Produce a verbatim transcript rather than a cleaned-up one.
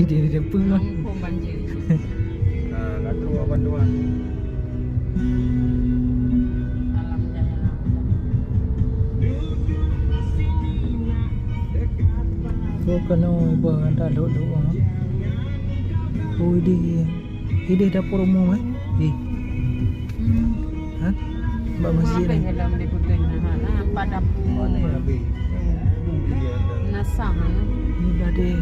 Di depan. Kampung banjir. Nah, kat rumah bantuan. Alam Jaya. Oh, keunoe iba ngon that lhok-lhok, ha. Oh, idéh, idéh dapur umum, eh? Ih. Hmm. Ha? Bak masjid ni. Dalam di Kuta Kinabalu, ha, empat dapur. Mana habis? Nasah, ha. Ni dah deh.